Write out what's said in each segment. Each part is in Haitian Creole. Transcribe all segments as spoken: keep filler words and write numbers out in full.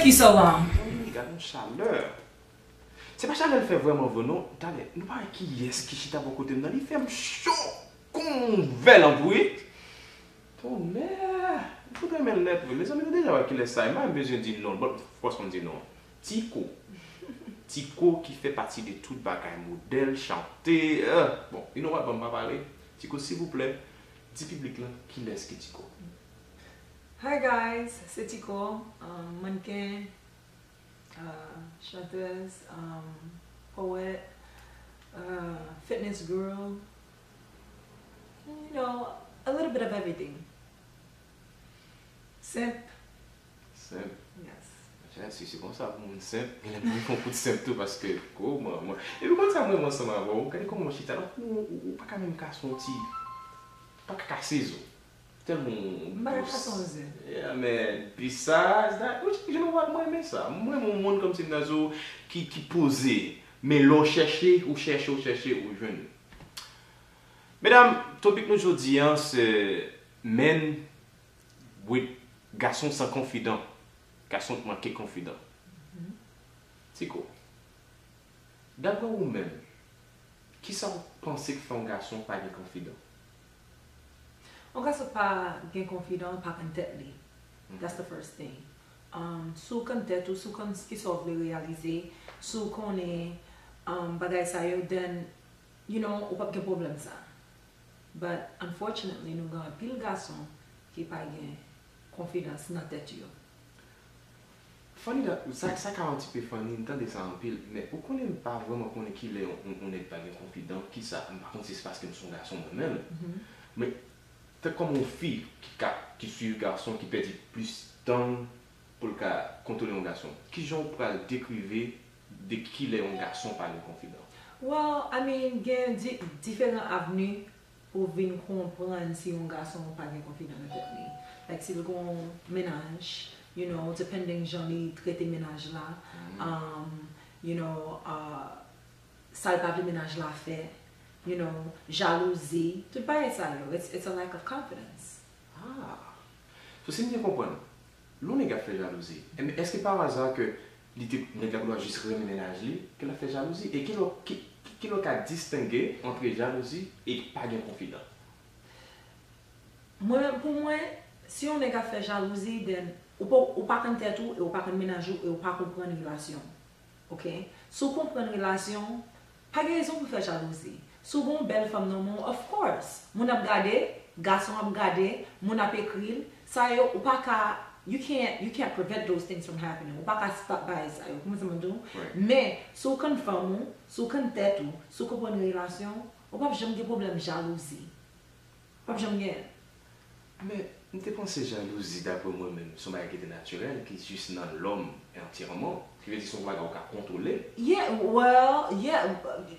Peace alarm. Wi, gad yon chalè. Se pa chalè l fè vrèman vre non. Talè, nou pa wè kiyès ki chita bò kote m nan. Li fè m cho kon yon vè lanpou wi. Tonnè! M fout renmen l nèt vre. Mezanmi, nou deja wè kilès sa ye. M pa menm bezwen di non l. Bon, fòs pou m di non. Tiko. Tiko ki fè pati de tout bagay, modèl, chante, euh, bon, you know what, ban m pa pale. Tiko, silvouplè, di piblik lan kilès ki Tiko. Hi guys, se Tiko, um, mannken, uh, chantèz, um, powèt, uh, fitness guru, you know, a little bit of everything. Senp. Senp. Yes. Atya, si se konsa pou moun senp, genlè pou fè yon kout senp tou paske, oh, mwen, mwen. Epi konn sa mwen, mwen ansanm avè w, gade kòman w chita la, ou, ou, ou pa ka menm kase yon ti, pa ka kase zo. Tèlman w dous. M pa ka kase yon zen. Yeah, man. Besides that, which, you know what, mwen renmen sa. Mwen renmen yon moun kòmsi m nan zo ki, ki poze. Men lè w chèche, ou chèche, ou chèche, ou jwenn. Medam, topik nou jodi an se men with gason san konfidan. Gason k manke konfidan. Tiko, daprè ou menm, kisa w panse k fè yon gason pa gen konfidan? Yon gason pa gen konfidan, pa konn tèt li. That's the first thing. Um, si w konn tèt ou, si w konn kisa w vle reyalize, si w konnen um, bagay sa yo, then, you know, ou p ap gen pwoblèm sa. But unfortunately, nou gen anpil gason ki pa gen konfidans nan tèt yo. Funny that, sa, sa ka yon ti pe funny, m tande sa anpil, men ou konnen m pa vrèman konnen kilè yon, yon, yon nèg pa gen konfidan, kisa, m pa konn si se paske m se yon gason mwen menm, men tank kòm yon fi ki ka, ki swiv gason, ki pèdi plis tan pou l ka kontwole yon gason, kijan w pral dekrive de kilè yon gason pa gen konfidan? Well, I mean, gen di, diferan avni pou w vin konprann si yon gason pa gen konfidan nan tèt li. Like, si l gon mennaj, you know, depending jan li trete mennaj la, um, you know, uh, sa l pa vle mennaj la fè, you know, jalouzi, tout bagay sa yo, it's, it's a lack of confidence. Ah. So, si m byen konprann, lè yon nèg ap fè jalouzi, enben, èske pa aza ke li te, nèg la poutèt jis renmen mennaj li, ke l ap fè jalouzi? E kilè, ki, ki, kilè w ka distenge ant jalouzi e pa gen konfidan? Mwen, pou mwen, si yon nèg ap fè jalouzi, then ou pa, ou pa konn tèt ou, e ou pa konn mennaj ou, e ou pa konprann relasyon w. Ok? Si w konprann relasyon w, pa gen rezon pou fè jalouzi. Si w gen yon bèl fanm nan men w, of course, moun ap gade, gason ap gade, moun ap ekri l, sa yo, ou pa ka, you can't, you can't prevent those things from happening. Ou pa ka stop bagay sa yo. Ou konprann sa m ap di w? Men, si w konn fanm ou, si w konn tèt ou, si w konprann relasyon w, ou p ap janm gen pwoblèm jalouzi. P ap janm gen. Men, m te panse jalouzi, daprè mwen menm, se yon bagay ki te natirèl, ki jis nan lòm antyèman. Ki vle di se yon bagay ou ka kontwole. Yeah, well, yeah,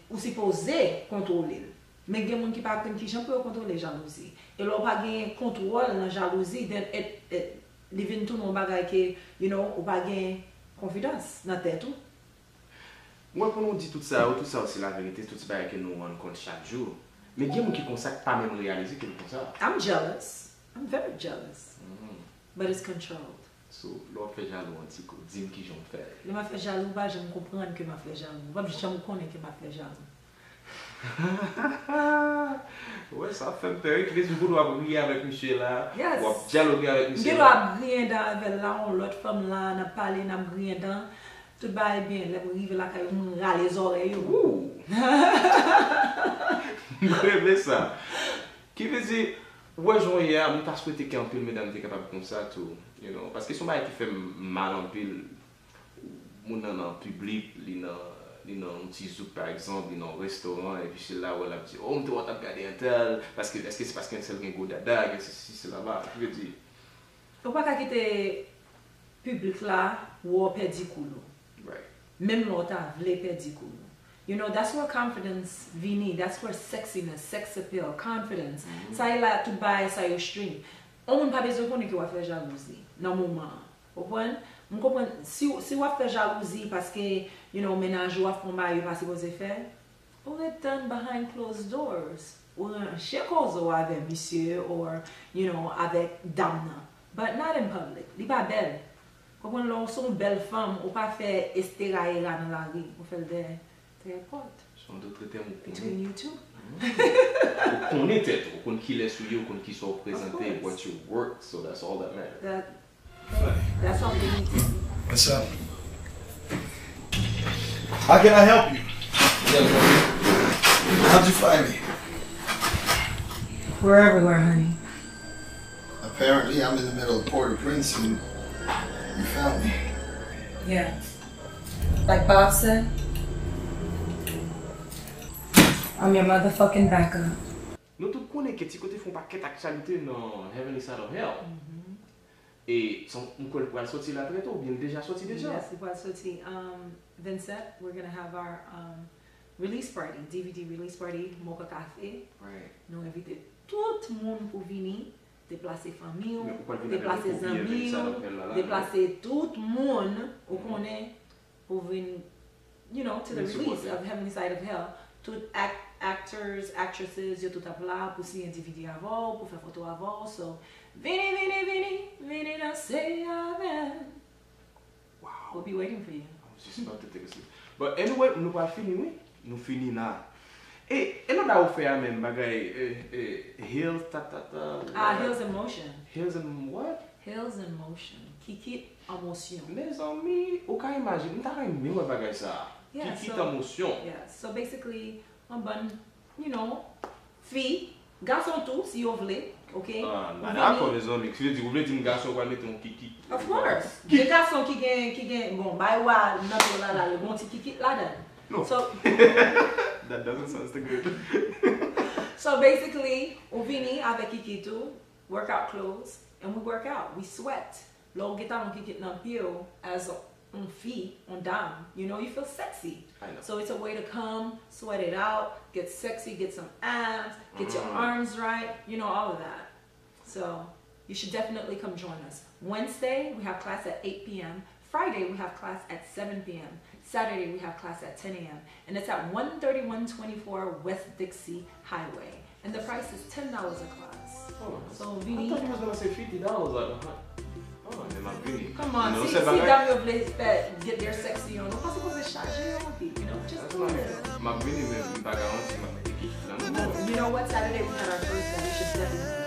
ou sipoze kontwole l. Men gen moun ki pa konn kijan pou yo kontwole jalouzi. E lè w pa gen kontwòl nan jalouzi, then it, it, li vin tounen yon bagay ke, you know, ou pa gen konfidans nan tèt ou. Mwen, pandan w di tout sa yo, tout sa yo se laverite, tout se bagay ke nou rann kont chak jou. Men gen moun ki konsa k pa menm reyalize ke l konsa. I'm jealous. I'm very jealous. But it's controlled. So, lè w ap fè jalou an ti kou, di m kijan w fè l. Lè m ap fè jalou, ou pa janm konprann ke m ap fè jalou. Ou p ap janm konnen ke m ap fè jalou. Wè, sa ap fè m pè wi. Ki vle di w kote w ap ri avèk misye la, Yes. W ap dyaloge avèk M misye gen dwa la. Ap griyen dan avè l la, yon lòt fanm la, n ap pale, n ap griyen dan. Tout bagay byen, lè m rive lakay ou, m rale zòrèy ou. Wou! M renmen sa. Ki vle di, ou wè jan w ye a, m ta swete ke anpil medam te kapab konsa tou, you know, paske se yon bagay ki fè m mal anpil. Moun nan nan piblik, li nan, li nan yon ti zouk pa egzanp, li nan yon restoran, epi se la wè l ap di, oh, m te wè w t ap gade entèl, paske, èske se paske entèl gen gwo dada, gen sesi, sela, ki vle di. Ou pa ka kite piblik la wè w pèdi koul ou. Right. Menm lè w ta vle pèdi koul ou. You know, that's where confidence vini, that's where sexiness, sex appeal, confidence. Sa e la tout bagay sa yo stream. Yon moun pa bezwen konnen ke w ap fè jalouzi nan moman an. Konprann? M konprann, si, w- si w ap fè jalouzi paske, you know, mennaj ou ap fè yon bagay yo pa sipoze fè, ou ret tann behind closed doors. Ou ranche koze w avè misye or, you know, avèk dam nan. But not in public. Li pa bèl. Konprann lè w se yon bèl fanm, ou pa fè Estera Era nan lari, ou fè l dèyè, dèyè pòt. Se yon dot tèm ou konnen. Between you two. Ou konnen tèt ou, ou konn kilès ou ye, ou konn kisa w prezante, what you work, so that's all that matters. That, that's all they need to see. What's up? How can I help you? How'd you find me? We're everywhere, honey. Apparently, I'm in the middle of Port-au-Prince and you found me. Yeah. Like Bob said, I'm your motherfucking backup. Nou tout konnen ke Ti Kote fè yon pakèt aktyalite nan Heavenly Side of Hell. E m kwè l pral soti la trè to, oubyen l deja soti deja. Yes, li pral soti. Um, Vincent, we're gonna have our um, release party, D V D release party, Mocha Cafe. Right. Nou envite tout moun pou vini, deplase fanmi w, Men ou pral vin avèk deplase yon kopi Heavenly zanmi Side w, of Hell la, la, deplase tout moun ou konnen pou vin, you know, to the Vin release sipòte. Of Heavenly Side of Hell. Tout act, actors, actresses, yo tout ap la pou siyen D V D avè w, pou fè foto avè w. So, vini, vini, vini, vini danse avè m. Wow. We'll be waiting for you. I was just about to take a sip. But anyway, nou pral fini, wi. Nou fini la. E, e lòt a ou fè a menm bagay, e, e, Hills, ta, ta, ta, Ah, Heels in Motion. Heels in what? Heels in Motion. Kikit an mosyon. Mezanmi, ou ka imajine, m ta renmen wè bagay sa. Yeah, Kikit so- an mosyon. Yeah, so basically, yon bann, you know, fi, gason tou, si yo vle, ok? Ah, m Ou pa vini- dakò, mezanmi. Ki vle di, ou vle di m gason pral mete yon kikit. Of course. Gen gason ki gen, ki gen, bon, bay wa nan to la la, yo gen yon ti kikit ladan. No. So, That doesn't sound so good. So basically, ou vini avèk kikit ou, workout clothes, and we work out, we sweat. Lè ou gen talon kikit nan pye w, as yon fi, yon dam, you know, you feel sexy. I know. So it's a way to come, sweat it out, get sexy, get some abs, get your Mm. arms right, you know, all of that. So you should definitely come join us. Wednesday, we have class at eight p.m. Friday, we have class at seven p.m. Saturday, we have class at ten a.m. And it's at one thirty-one twenty-four West Dixie Highway. And the price is ten dollars a class. Oh, So, I vini. Thought you was gonna say fifty dollars. Like, uh-huh. Oh, then I'm vini. Come on, No, si, se si bagay. Dam yo vle fè, get their sexy on, ou pa sipoze chaje yo anpil, you know, just That's do my it. M ap vini, men m pa garanti m ap mete kikit la non. You know what? Saturday we had our first one. We should definitely